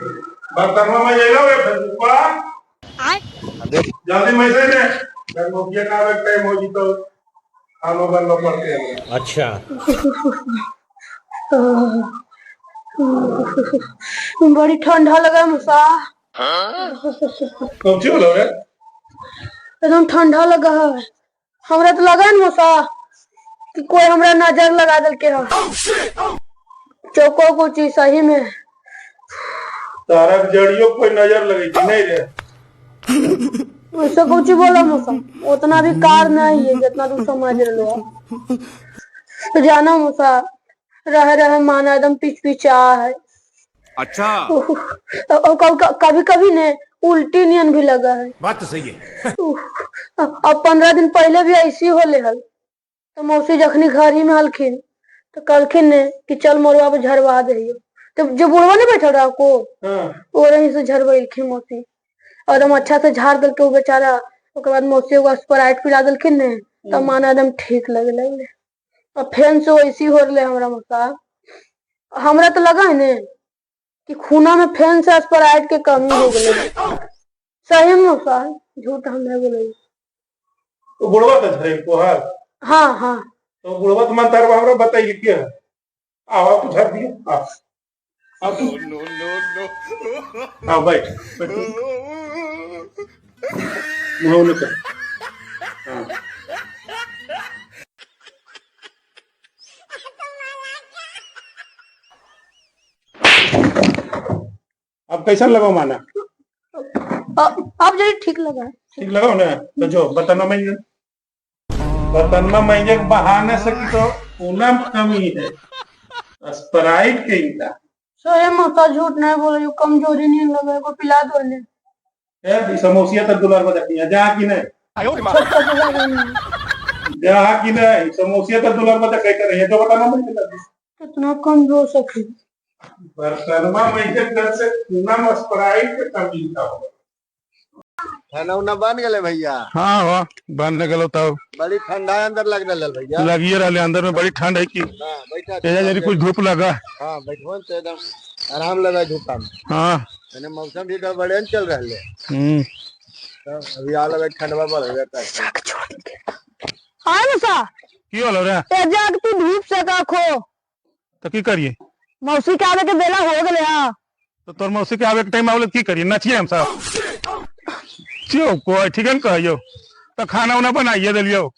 बर्तनवा में जइलो रे फेसबुकवा। जल्दी मैसेज दे। नोकिया का आवे टाइम हो जी तो आलो बल्लो पड़ते हैं। अच्छा। बड़ी ठंडा लगा मसा। कौन सी बोलो रे? एकदम ठंडा लगा है। हमरा तो लगा न मसा कि कोई हमरा नजर लगा दल के है। चौको को चीज सही में। तारा के जड़ियों कोई नजर लगे कि नहीं रे? वैसे कुछ बोला मौसा, उतना भी कार नहीं है जितना तू समझ रहे हो। तो जाना मौसा, रहे रहे माना एकदम पिच पिचा है। अच्छा। और कभी कभी ने उल्टी नियन भी लगा है। बात तो सही है। अब 15 दिन पहले भी ऐसी होले हल, तो मौसी जखनी घर ही में हलखिन तो कहलखिन ने कि चल मोरवा पे झरवा दे, तो जो बुढ़वा नहीं बैठल रहा को हाँ। वो रही से झरबैलखिन मौसी, और एकदम अच्छा से झाड़ दल के वो बेचारा। ओकर बाद मौसी एगो स्प्राइट पिला देलखिन ने तब माना एकदम ठीक लगे लगले। और फेन से वैसी हो रहे हमरा मौसा। हमरा तो लगा है ने कि खूना में फेन से स्प्राइट के कमी हो गए। सही में मौसा, झूठ हम नहीं बोले। तो बुढ़वा तो झरे को हाल। हाँ हाँ। तो बुढ़वा तो मन तार हमरा बताइए के है। आओ आप झाड़ दियो। आओ आओ तू। नो नो नो। आओ बैठ बैठ। मुंह निकल। हाँ। अब कैसा लगा माना? अब जरा ठीक लगा। ठीक लगा ना? तो जो बर्तनों में बर्तन में के बहाने से कि तो ऊना में कमी है स्प्राइट के इनका। सही मौसा, झूठ नहीं बोले, कमजोरी नहीं लगा, एगो पिला दो ने। ए समोसिया तक दुलार में देखिए जा कि नहीं? जा कि नहीं? समोसिया तक दुलार में देखे रही है जो बर्तनों में कितना कमजोर सखी। बर्तनवा में के घर से ऊना में स्प्राइट के कमी था। खाना उना बन गए भैया? हाँ हाँ बन गलो तब। बड़ी ठंडा अंदर लग रहा है भैया। लगिए रहे अंदर में बड़ी ठंड है कि। हाँ, बैठा तेजा जरी कुछ धूप लगा। हाँ बैठो तो एकदम आराम लगा धूपा में। हाँ। मैंने मौसम भी गड़बड़े चल रहा है। तो अभी आ लगा ठंडवा बढ़ जाता है। आए मौसा। की होलो रे? ए जाग तू धूप से का खो। तो की करिए? मौसी के आवे के बेला हो गले। हां। तो तोर मौसी के आवे के टाइम आवले की करिए? नचिए हम सब। क्यों कोई ठीक है कहियो तो खाना उना बनाइए देलियो।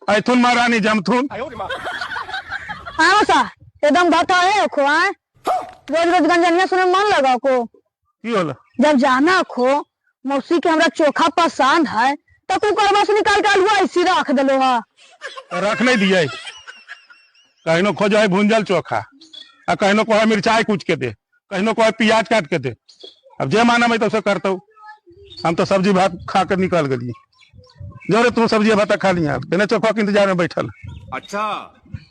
ऐथुन महारानी जमथुन। हाँ मौसा एकदम भाता है खो। आए रोज रोज गंजनिया सुने मन लगा को। की होला? जब जाना खो मौसी के हमरा चोखा पसंद है तो तू करवा से निकाल के आलू ऐसी रख देलो। हा रख नहीं दिए। कहनो खोजो है भूंजल चोखा, आ कहनो को है मिर्चाई कूच के दे, कहनो को है प्याज काट के दे। अब जे माना मैं तो उसे करता हूँ। हम तो सब्जी भात खा कर निकल गई। जोरे तू सब्जी भात खा लिया बिना चोखा के इंतजार में बैठल। अच्छा।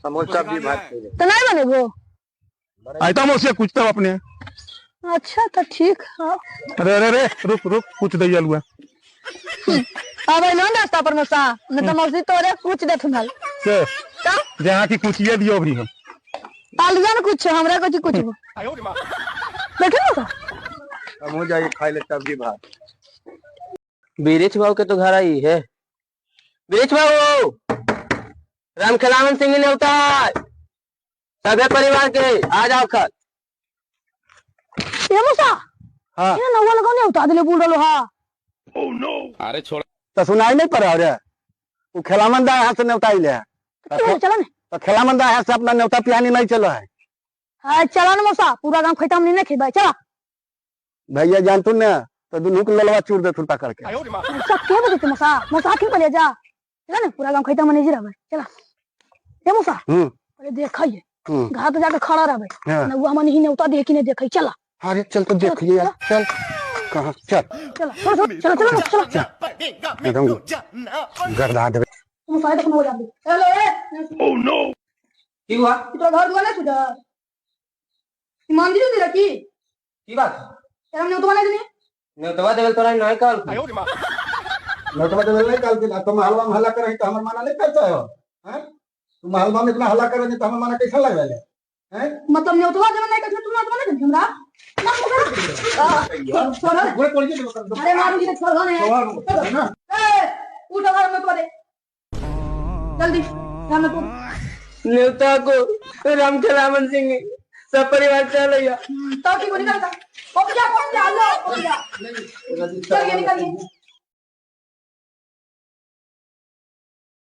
हम सब्जी भात तो नहीं बनेगो। आई तो मौसी कुछ तो अपने। अच्छा तो ठीक है। अरे अरे अरे रुक रुक कुछ दे आलुआ। अब अइलो ना रास्ता पर मौसा, नहीं तो मौसी तोरे कुछ देथुन हल। से जहाँ की कुचिए दियो भी हम। आलुआ न कुछ हमरा कुछ कुछ। बैठो मौसा। हम हो जाइए खाई ले सब्जी भात। बीरेश बाबू के तो घर आई है। बीरेश बाबू, राम खिलावन सिंह ने उतार सभे परिवार के आ जाओ खल। ए मौसा। हाँ। ये नौवा लगाओ ने उतार देले बोल रहलो। हां। अरे छोड़। तो सुनाई नहीं पड़ा रे? वो खेलामन दा यहाँ से न्योता ले। तो चला ने। तो खेलामन दा यहाँ से अपना न्योता पियानी नहीं चलो है। हां चला ने मौसा, पूरा गांव खैता हम नहीं खेबै। चला भैया जानतू ने तो दुनू के ललवा चूर देथुन पकड़ के। मौसा के बजते मौसा? मौसा की पले जा। चला ने पूरा गांव खैता मने जी रहबे। चला ए मौसा। अरे देखइए घर पे जाके खड़ा रहबे। नौवा हमन ही न्योता दे कि नहीं देखई। चला। अरे चल तो देखिए यार, चल कहां चल चला चलो चलो चलो चलो एकदम गर्दा देबे। तुम शायद हो जाबे। हेलो ए। Oh no. की हुआ? तोरा घर दुआर नहीं सुझा मंदिर उंदिर की की बात? तेरा न्योतवा नहीं देनी? न्योतवा देवल तोरा नहीं कहल। न्योतवा देवल नहीं कहल कि तुम हलवा में हल्ला करही तो हमर माना नहीं करता हो। हैं तुम हलवा में इतना हल्ला करही तो हमर माना कैसा लग रहले हैं? मतलब न्योतवा देवल नहीं कहल, तुम न्योतवा नहीं देनी हमरा? गोड़ पड़ गेल। अरे मारू जी छोड़ दो ना। ना। ए, उठो, घर में तो दे जल्दी, घर में तो। न्योता को राम खेलावन सिंह सब परिवार चल। तो ठीक हो, निकल जा। ओ क्या, ओ क्या, लो, ओ क्या। चलिए, निकलिए।